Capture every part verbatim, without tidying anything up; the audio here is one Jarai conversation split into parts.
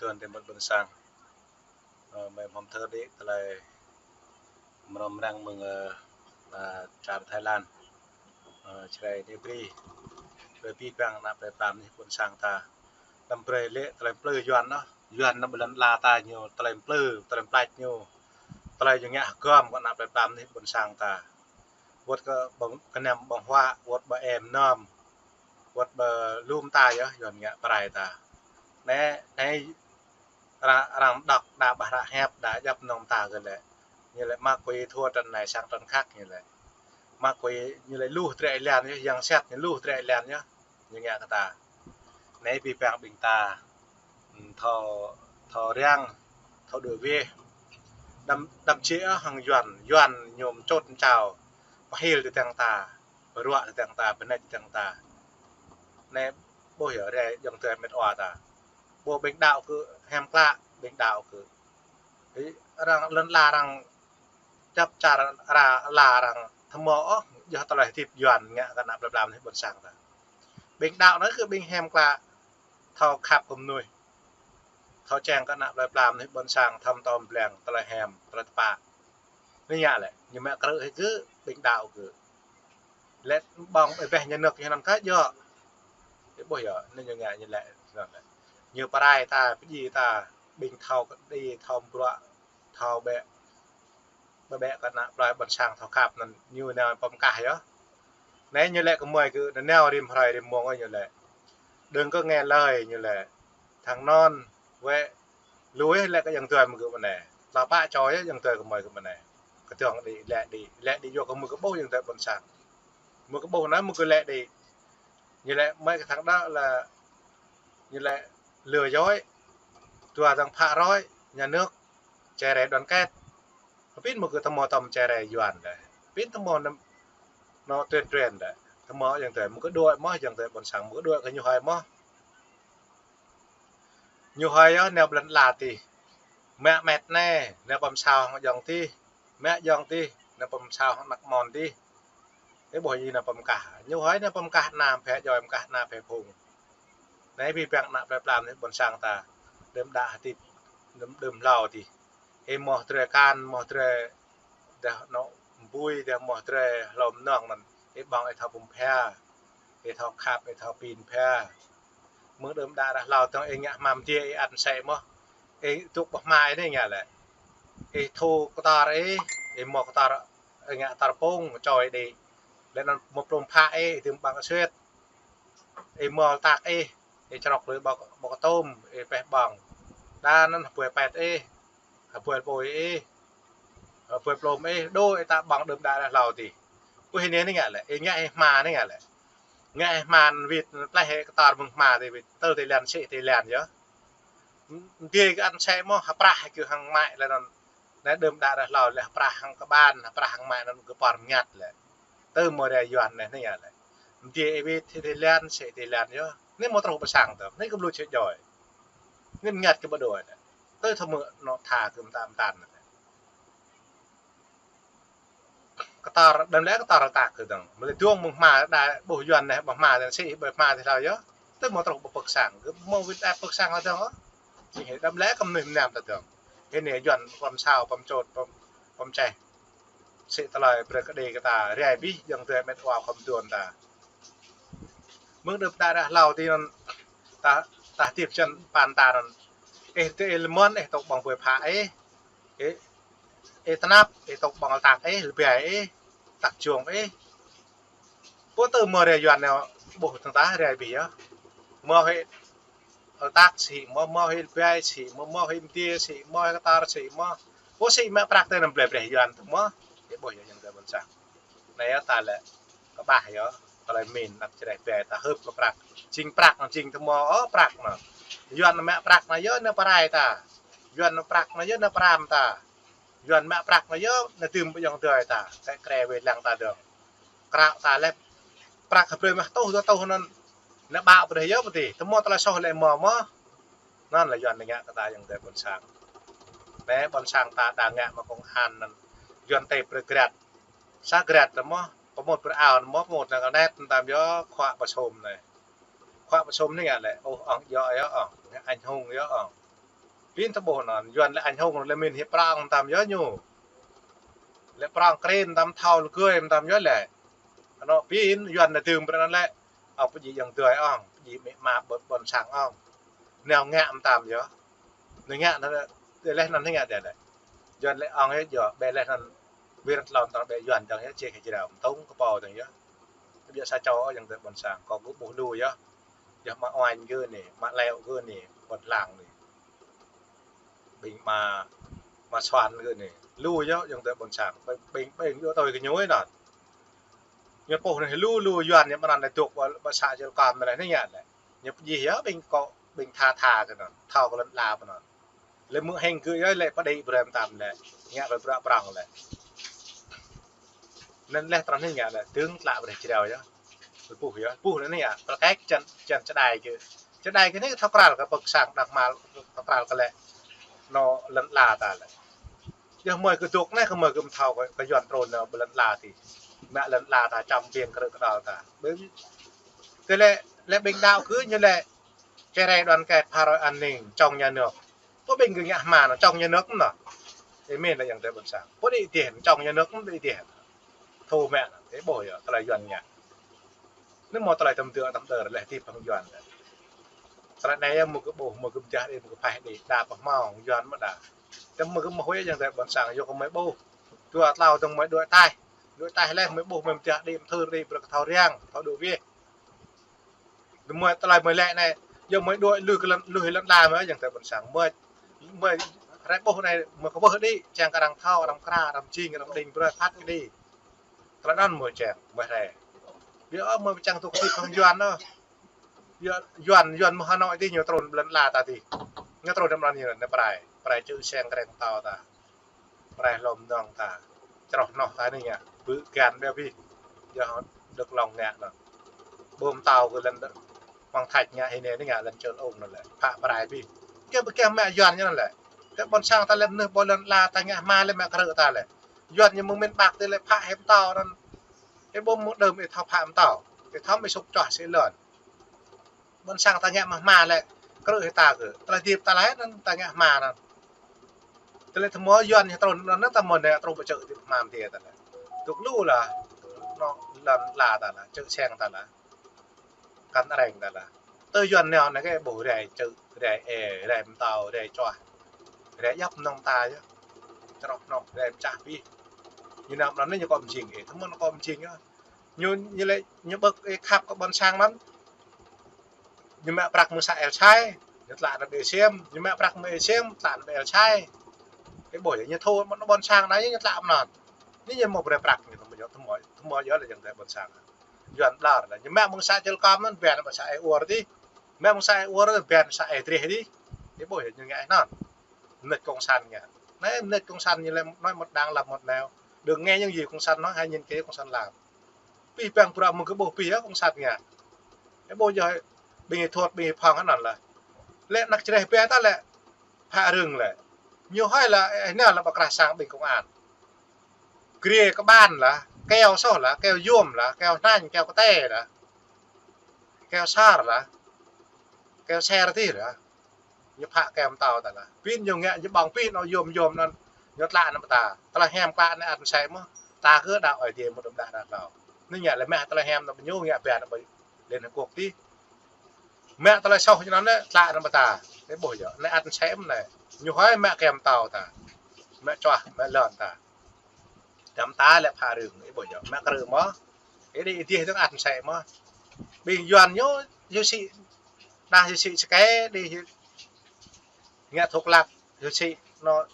Ƀôn tơmŭt ƀôn sang. Ơ, mơi hmâo thơ đĭ tơlơi mrâo mrang mơ̆ng, ơ, ơ, čar Thái Lan. Ơ, čơđai anai brơi. Brơi abih bang ană plơi pla mơnuih ƀôn sang ta. Đăm brơi lĕ tơlơi plư Yuan anŭn. Yuan anŭn ƀơi lŏn ala ta ñu tơlơi plư, tơlơi plač ñu. Tơlơi ñu ngă hơgŏm kơ ană plơi pla mơnuih ƀôn sang ta. Wơ̆t kơ ƀơ̆ng, kơnăm ƀơ̆ng huă, wơ̆t ƀơi em nơm, wơ̆t ƀơi lŏm ta yơh, Yuan ngă pơrai ta. Anai, anai arăng, arăng đŏk đa ƀah hră hiăp, đa djŏp mơnơ̆ng ta kơ lĕ. Ñu lĕ mă kui thua trăn anai sang trăn khăk ñu lĕ. Mă kui ñu lĕ luh trĕ lan yơh, yang sat ñu luh trĕ lan yơh. Ñu ngă kơ ta. Anai abih bang ƀing ta, ưm, thâo, thâo răng, thâo đuaĭ wĕh. Đăm, đăm čê ôh hăng Yuan, Yuan ñu mčôt mčao, pơhil tơdang ta, pơruă tơdang ta, pơneč tơdang ta. Anai ƀuh yơh, rai ayŏng adơi met wa ta. Ƀuh ƀing đaŏ kơ hiam klă, ƀing đaŏ kơ. Ih, arăng lŏn ala arăng čăp čar, ala arăng tơhmâo ôh, yơh tơlơi hơdip Yuan ngă kơ ană plơi pla mơnuih ƀôn sang ta. Ƀing đaŏ anai kơ ƀing hiam klă, thâo khăp kơ mơnuih. Thâo čang kơ ană plơi pla mơnuih ƀôn sang, thâo tơm bleng, tơlơi hiam, tơlơi tơpă. Anai ngă lĕ, ñu mă krư̆ hĭ kơ, ƀing đaŏ kơ. Lĕ ƀơ̆ng ƀĕ ƀĕ ñu nơ̆k ñu anŭn kơ djơ̆. Ih ƀuh yơh, anai ñu ngă ñu lĕ, anŭn lĕ. Ñu pơrai ta, pơdjai ta, ƀing thâo kơđi, thâo bruă, thâo ƀĕ, ƀĕ ƀĕ kơ ană plơi ƀôn sang thâo khăp anŭn ñu nao pơm kah yơh. Anai ñu lĕ kơ mơi kơ nao rĭm hrơi rĭm mông ñu lĕ. Đừng có nghe lời ñu lĕ. Thang anŭn wĕ lui lĕ kơ ayŏng adơi mơ̆ kơ mơnai. Tơpă čô yơh ayŏng adơi kơ mơi kơ mơnai. Kơdơ̆ng đĭ, lĕ đĭ, lĕ đĭ yua kơ mơi kơ ƀuh ayŏng adơi ƀôn sang. Mơi kơ ƀuh anai mơi kơ lĕ đĭ. Ñu lĕ mơi kơ thang đaŏ lĕ, ñu lĕ lừa dối, dua dăng phá rối nhà nước, chia rẽ đoàn kết. Pin mơi kơ tơhmâo tơm chia rẽ Yuan đĕ. Pin tơhmâo anŭn, anŭn tuyên truyền đĕ. Tơhmâo ayŏng adơi mơi kơ đuaĭ mơ̆, ayŏng adơi ƀôn sang mơi kơ đuaĭ kơ ñu hơi mơ̆. Ñu hơi yơh nao ƀơi lŏn ala tih. Mă met anai, nao pơm sao hăng ayŏng tih. Mă ayŏng tih, nao pơm sao hăng ană mơnuih tih. Ih ƀuh ñu nao pơm kah. Ñu hơi nao pơm kah ană phe djai, pơm kah ană phe phung. Anai abih bang ană plơi pla mơnuih ƀôn sang ta. Đưm đă hơdip, đưm, đưm hlâo tih. Ih hmâo drơi akan, hmâo drơi dah anŏ ƀui, dah hmâo drơi hlâo mơnơ̆ng anŭn. Ih ƀơ̆ng ih thâo pơm phe. Ih thâo khăp, ih thâo pin phe. Mơ̆ng đưm đă ră hlâo tơ̆ng ih ngă hmam djai ih ăn sĕ mơ̆. Ih dŏ ƀơi hma ih anai ngă lĕ. Ih thu kơtor ih, ih hmâo kơtor, ih ngă kơtor pông, čoi đĭ. Lĕ anŭn hmâo plŏm phă ih, ih dưm ƀăng suet. Ih hmâo tăk ih, ih črŏk lui ƀâo, ƀâo kơtŭm, ih pĕh ƀơ̆ng. Đa anŭn hơbơi pĕt ih, hơbơi pui ih, hơbơi plŏm ih, đôč ih ta ƀơ̆ng đưm đă ră hlâo tih. Ƀuh anai anai ngă lĕ, ih ngă ih hma anai ngă lĕ. Ngă ih hma wĭt, pleh ih kơtor mơ̆ng hma tih wĭt, tơl tih lan sĕ tih lan yơh. Djai kơ ăn sĕ mơ̆, hơprah kơ hăng mă lĕ anŭn. Anai đưm đă ră hlâo lĕ hơprah hăng kơƀan, hơprah hăng mă anŭn kơ pơr mơngăt lĕ. Tơ mơ̆ rai Yuan anai anai ngă lĕ. Djai ih wĭt tih tih lan, sĕ tih lan yơh. Anai hmâo truh ƀơi sang tơ̆m, anai kơ blŭ sĕ djai. Anai mơngăt kơ ƀu đuaĭ anai. Tơ tơmơ̆ anŏ tha kơ mơtam mơtam anai. Kơtor, đăm lĕ kơtor tăk kơ dơ̆ng. Mơ̆ lĕ dơ̆ng mơ̆ng hma đa ƀuh Yuan anai, ƀơi hma anai sĭ, ƀơi hma tih hlâo yơh. Tơ hmâo truh ƀơi pơ̆k sang, kơ hmâo wĭt ĕp pơ̆k sang hă dơ̆ng ôh. Sĭ hĭ đăm lĕ kơ mơnuih mơnam ta dơ̆ng. Hĭ anai Yuan pơm sao, pơm čôt, pơm, pơm čeh. Sĭ tơlơi brơi kơđi kơ ta, rai abih, ayŏng adơi met wa khŏm tuan ta. Mơ̆ng đưm đă ră hlâo tih anŭn, ta, ta hơdip čăn pan ta anŭn. Ih tơ ih lơmơ̆n, ih tŏk ƀơ̆ng ƀơi phă ih. Ih, ih tơnap, ih tŏk ƀơ̆ng tăk ih, lơbai ih, tăk jông ih. Pô tơ mơ̆ rai Yuan anai ƀuh tơ̆ng ta rai abih yơh. Mơ̆ hĭ tăk sĭ mơ̆, mơ̆ hĭ lơbai sĭ mơ̆, mơ̆ hĭ mơdê sĭ mơ̆, hĭ kơtor sĭ mơ̆. Pô sĭ mă prăk tơ anăm blơi brơi Yuan tơ mơ̆. Ih ƀuh yơh ayŏng adơi ƀôn sang. Anai yơh ta lĕ kơƀah yơh, tơlơi min, anăp čơreh ƀe ta hưp kơ prăk. Jing prăk anŭn, jing tơhmâo ôh prăk anŭn. Yuan mă prăk anŭn yơh nao pơrai ta. Yuan mă prăk anŭn yơh nao pơram ta. Yuan mă prăk anŭn yơh nao dưm ƀơi ayŏng adơi ta. Tĕ kre wai lăng ta dơ̆ng. Krao ta lĕ prăk hơbrơi mah tuh, dua tuh anŭn. Nao ƀă brơi yơh pơtih. Tơhmâo tơlơi soh lĕ mơ̆ mơ̆. Anŭn lĕ Yuan ngă kơ ta ayŏng adơi ƀôn sang. Anai ƀôn sang ta đa ngă mă công an anŭn. Yuan tĕp brơi grat. Sa grat lĕ mơ̆, pơmŭt brơi ao mơ̆, pơmŭt nao kơ net tam yơh, khua pơsôm anai. Khua pơsôm anai ngă lĕ, ôh, ŏng djŏ yơh ŏng, ngă anh hùng yơh ŏng. Pin tơƀuh anŭn, Yuan lĕ anh hùng lĕ min hiăp prang tam yơh ñu. Lĕ prang kren tam thâo lĕ gơi tam yơh lĕ. Anŏ pin Yuan lĕ tơm prang lĕ. Ơ pơjing yang dơi ong, pơjing mĕ ma ƀôn, ƀôn sang ong. Nao ngă tam yơh. Nao ngă anŭn lĕ, lĕ anŭn ngă deh lĕ. Yuan lĕ ong yơh, yơh, ƀĕ lĕ anŭn wir tlôn tơl ƀĕ Yuan dơ̆ng yơh, čih kơ jrao, tông kơ pô dơ̆ng yơh. Ƀiă sa čô yang dơi ƀôn sang, kâo kơ ƀuh lu yơh. Yơh mă oanh gơ̆ anai, mă leo gơ̆ anai, ƀôn lang anai. Ƀing mă, mă suan gơ̆ anai. Lu yơh yang dơi ƀôn sang, ƀing, ƀing, ƀing yơh tui kơ ñu anŭn. Ñu pô anai lu, lu Yuan ñu mơnăn anai dŏ ƀă, ƀă să čil kam anai ngă lĕ. Ñu pơjing yơh ƀing kơ, ƀing tha tha kơ anŭn, thâo kơ lŏn ala pơ anŭn. Lĕ mơ̆ng heng gơ̆ yơh lĕ pơđĭ brem tam lĕ, ngă brem bră prang lĕ. Anŭn lĕ trăn anai ngă lĕ, tơ̆ng tlă breh jrao yơh. Pơƀuh yơh, pơƀuh anai ngă, tơl kĕk čăn, čăn čơđai gơ̆. Čơđai gơ̆ anai thâo krăl kơ pơk sang đah mal, thâo krăl kơ lĕ. Anŏ lŏn ala ta lĕ. Yơh mơi kơ dŏ anai kơ mơi kơ mơ̆ thâo kơ, kơ Yuan trŭn anŏ ƀơi lŏn ala ti. Mă lŏn ala ta čăm biêng kơ rơ̆ kơđăl ta. Ƀơi, tơlơi, lĕ ƀing đaŏ gơ̆ ñu lĕ, Kơ rai đoàn kết phá rối an ninh, chống nhà nước. Pô ƀing gơ̆ ngă hmua anŭn, chống nhà nước mơ̆n anŭn. Ơ min lĕ yang dơi ƀôn sang. Pô đĭ dih, chống nhà nước mơ̆n đĭ dih. Thu mĕ anŭn, ơ ƀuh yơh, tơlơi Yuan ngă. Anai mơ̆ tơlơi tơm dơ̆, tơm dơ̆, lĕ ti păng Yuan. Tơlơi anai yơh mơ̆ kơ ƀuh, mơ̆ kơ mơjah đĭ, mơ̆ kơ phaih đĭ, đa pơhmong, Yuan mơ̆ đa. Tơm mơ̆ kơ mơ̆ huĭ yang dơi ƀôn sang, yua kơ mơi ƀuh. Dua tlâo dơ̆ng mơi đuaĭ taih. Đuaĭ taih lĕ mơi ƀuh, mơi mơjah đĭ, mơthưr đĭ, brơi kơ thâo răng, thâo đuaĭ wih. Mơi tơlơi mơi lĕ anai, yua mơi đuaĭ lui kơ lŏn, lui lŏn ala mơi yang dơi ƀôn sang. Mơi, mơi rai ƀuh anai, mơi kơ ƀuh đĭ, čang kơ arăng thâo, arăng kra, arăng jing, arăng đing, brơi phat kơ đĭ. Tơlơi anŭn mơi čang, mơi rai. Ƀiă ôh mơi čang tŭ kơ ti păng Yuan ôh. Yua, Yuan, Yuan mơ̆ Hà Nội ti ñu trŭn lŏn ala ta ti. Ñu trŭn lŏn ala ñu anai prai, prai čư̆ seng kreng tâo ta. Prai hlô mơnơ̆ng ta. Čroh noh ta anai ngă. Bư̆ gan ƀiă ƀih. Yơh dŏ lŏng ngă anŭn. Ƀô̆ mơtâo kơ lŏn dŏ. Mơ̆ng thach ngă hĭ anai ngă lŏn čơl ung anŭn lĕ. Phă prai ƀih. Kơ ƀu kơ mă Yuan ñu anŭn lĕ. Kơ ƀôn sang ta lĕ mơnuih ƀơi lŏn ala ta ngă hmua lĕ mă krư̆ ta lĕ. Yuan ñu mơ̆ng miền Bắc ti lĕ phă hĭ mơtâo anŭn. Ơ ƀô̆ mơ̆ng đưm ih thâo phă mơtâo. Ih thâo mơi sŭk čoh sĭ lŏn. Ƀôn sang ta ngă mă hmua lĕ, krư̆ hĭ ta kơ. Tơlơi hơdip ta lĕ anŭn ta ngă hmua anŭn. Tơlơi tơmơ̆ Yuan ñu trŭn anŭn ta mơ̆n anai trŭn ƀu čư̆ hơdip hmua mơ̆n ta lĕ. Dŏ lu lah, anŏ lŏn ala ta lah, čư̆ seng ta lah. Kăn areng ta lah. Tơ Yuan nao anai kơ ƀuh rai čư̆, rai ê, rai mơtâo, rai čoh. Rai djŏp mơnơ̆ng ta yơh. Čroh noh, rai pơčah ƀih. Ñu nao anŭn ñu kơ mơjing, ê, tơmơ̆ kơ mơjing yơh. Ñu, ñu lĕ, ñu ƀơ̆k ê khăp kơ ƀôn sang mơ̆n. Ñu mă prăk mơ̆ng să El Sai, ñu tlă anŭn ƀơi Siêm, ñu mă prăk mơ̆ng ê Siêm, tlă anŭn ƀơi El Sai. Ơ ƀuh yơh, ñu thâo mơ̆n ƀôn sang anai, ñu tlă mơ̆n anŭn. Anai ñu mơ̆ brơi prăk ñu, tơmơ̆ yơh, tơmơ̆ yơh, tơmơ̆ yơh lĕ yang dơi ƀôn sang. Yuan ƀlŏr lĕ, ñu mă mơ̆ng să čil kam anŭn, ƀiă anŭn mơ̆ng să ê ur ti. Mă mơ̆ng să ê ur, ƀiă anŭn să ê trih ti. Ơ ƀuh yơh, ñu ngă anŭn. Mơnuih cộng sản ngă. Anai mơnuih cộng sản ñu lĕ nói một đằng làm một nẻo. Đừng nghe những gì cộng sản nói, hãy nhìn cái cộng sản làm. Pih păng pura mơ̆ng kơ ƀuh pih yơh cộng sản ngă. Ơ ƀuh yơh ƀing ih thot ƀing ih phŏng anŭn lah. Lĕ anăk čơđeh ƀe ta lĕ phă rưng lĕ. Ñu hơi lah, ơ, anai lah ƀă krah sang ƀing công an. Grê kơ ƀan lah, keo soh lah, keo yôm lah, keo hnanh, keo kơtê lah. Keo sar lah. Keo ser ti lah. Ñu phă keo mơtâo ta lah. Pin ñu ngă ñu ƀơ̆ng pin anŏ yôm yôm anŭn. Ñu tlă anŭn pơ ta. Tơlơi hiam klă anai ăt mơsĕ mơ̆. Ta kơ đaŏ Ơi Adai mơ̆ đơ̆m đah đah đaŏ. Anai ngă lĕ mă tơlơi hiam anŭn pơ ñu ngă ƀiă anŭn pơ Liên Hợp Quốc ti. Mă tơlơi soh ñu anŭn lĕ tlă anŭn pơ ta. Anai ƀuh yơh. Anai ăt mơsĕ mơ̆ anai. Ñu hơi mă keo mơtâo ta. Mă čoh, mă lŏn ta. Đăm ta lĕ phă rưng, ơ ƀuh yơh. Mă krư̆ mơ̆. Ơ đĭ dih dơ̆ng ăt mơsĕ mơ̆. Ƀing Yuan ñu, ñu sĭ, đah ñu sĭ sơkê, đĭ ñu ngă thuốc lắc, ñu sĭ anŏ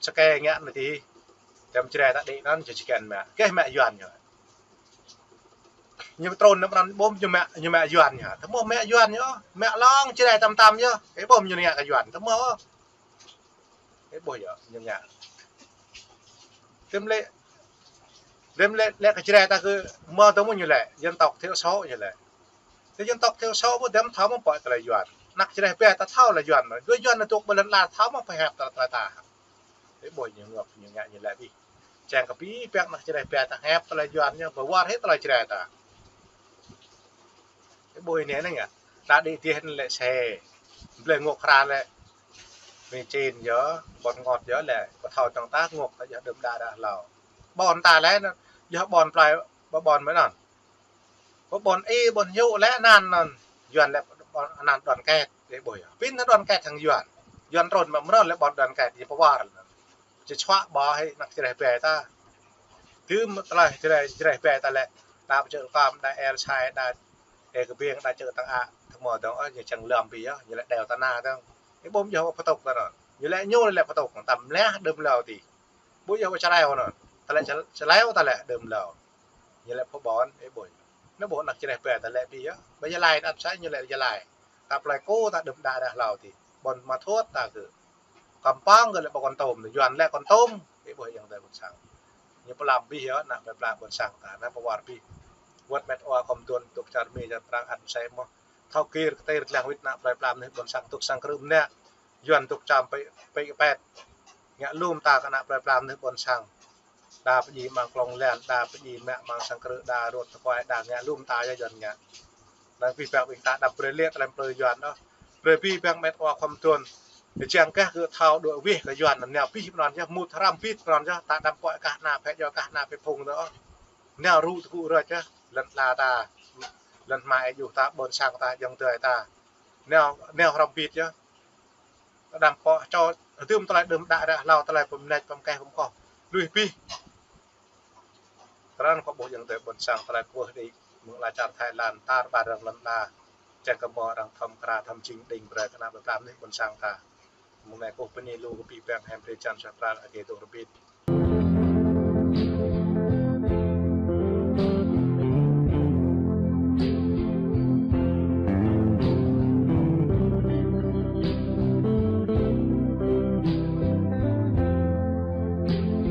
sơkê ngă anai ti. Đăm Jrai ta đĭ anŭn, ñu či kiăng mă. Kơ mă Yuan ñu. Ñu trŭn anŭn pran ƀô̆ ñu mă, ñu mă Yuan ñu. Tơmơ̆ mă Yuan ñu, mă lŏng Jrai tăm tăm yơh. Ơ ƀô̆ ñu ngă kơ Yuan, tơmơ̆ ôh. Ơ ƀuh yơh, ñu ngă. Tơm lĕ, tơm lĕ, lĕ kơ Jrai ta kơ mơ̆ tơmơ̆ ñu lĕ, dân tộc thiểu số ñu lĕ. Tơ dân tộc thiểu số ƀu đăm thâo mơ̆ pơ̆ tơlơi Yuan. Anăk Jrai ƀe ta thâo lah Yuan mơ̆. Dua Yuan anai dŏ ƀơi lŏn ala thâo mơ̆ pơhiăp tơlơi, tơlơi ta. Ơ ƀuh ñu ngŏk, ñu ngă ñu lĕ ƀih. Čang kơ ƀĭ păng anăk Jrai ƀe ta hiăp tơlơi Yuan ñu, pơwar hĭ tơlơi Jrai ta. Ơ ƀuh anai anai ngă. Ta đĭ dih anŭn lĕ sĕ. Blơi ngŏk hra lĕ. Mi Chin yơh, ƀôn Ngọt yơh lĕ, ƀu thâo čang ta ngŏk ta yơh đưm đă đă hlâo. Ƀôn ta lĕ, yơh ƀôn plơi, ƀôn mơ̆n anŭn. Ƀôn ih, ƀôn Hiu lĕ anăn anŭn. Yuan lĕ ƀôn anăn đoàn kết, ih ƀuh yơh. Pĭn ta đoàn kết hăng Yuan. Yuan trŭn mă mrâo lĕ ƀôn đoàn kết, ih pơwar. Či čuă ƀô̆ hĭ anăk čơreh ƀe ta. Tơm tơlơi čơreh, čơreh ƀe ta lĕ. Đa pơčơ̆ kơm, đa el sai, đa ê kơ biêng, đa čơ̆ tăng ă. Tơmô dong, ơ, ñu čang lơm ƀi yơh, ñu lĕ đeo ta na dong. Ih ƀuh yơh pơtŭk ta anŭn. Ñu lĕ ñu lĕ pơtŭk, tam lĕ đưm hlâo ti. Ƀuh yơh pơčrâo anŭn. Ta lĕ ča-, črâo ta lĕ đưm hlâo. Ñu lĕ pơƀôn, ih ƀuh. Ñu ƀuh anăk čơreh ƀe ta lĕ ƀi yơh. Ƀơi Gia Lai ta sai ñu lĕ Gia Lai. Ta plơi kơ ta đưm đă đă hlâo ti. Ƀôn Mă Thuôt ta kơ. Kơmpong kơ lĕ ƀôn Kon Tum, Yuan lĕ Kon Tum. Ih ƀuh yang ta ƀôn sang. Ñu pơlam ƀi yơh, anăk plơi pla ƀôn sang ta, anăk pơwar ƀi. Wơ̆t met wa khŏm tuôn, tŭk čar Mi, čar Prang, ăt sai mơ̆. Thâo kir kơtir lăng wĭt anăk plơi pla mơnuih ƀôn sang, tŭk sang krư̆ mơnă. Yuan tŭk čam pĕ, pĕ pĕt. Ngă lum ta kơ anăk plơi pla mơnuih ƀôn sang. Đa pơjing amăng klŏng lan, đa pơjing mă amăng sang krư̆, đa rơ̆t tơkuai, đa ngă lum ta yơh Yuan ngă. Năng pih păng ƀing ta đăm brơi lĕ tơlơi plơi Yuan đôč. Brơi pih păng met wa khŏm tuôn. Ih čang kah kơ thâo đuaĭ wih kơ Yuan, nao pih pran yơh, mŭt hrăm pit pran yơh, ta đăm pŏk kah anăk phe yơh, kah anăk phe phung đôč. Nao rŭ tơgŭ rơč yơh, lŏn ala ta, lŏn hmua ih juh ta, ƀôn sang ta, ayŏng adơi ta. Nao, nao hrăm pit yơh. Ta đăm pŏk čô, tơm tơlơi đưm đă đă hlâo, tơlơi pơmnĕč, pơmkeh, pơmkoh. Lui pih. Tơrăn kơ ƀuh yang tơi ƀôn sang tơlơi kwưh đĭ mơ̆ng ala čar Thái Lan, tar ƀar arăng lŏn ala. Čang kơ mơ̆ arăng thâo mơkra thâo jing đing brơi kơ anăk plơi pla mơnuih ƀôn sang ta. Mơ̆ng anai kơ ƀuh bơni lu kơ pih păng hem drơi jan suaih pral ake dŏ rơbit.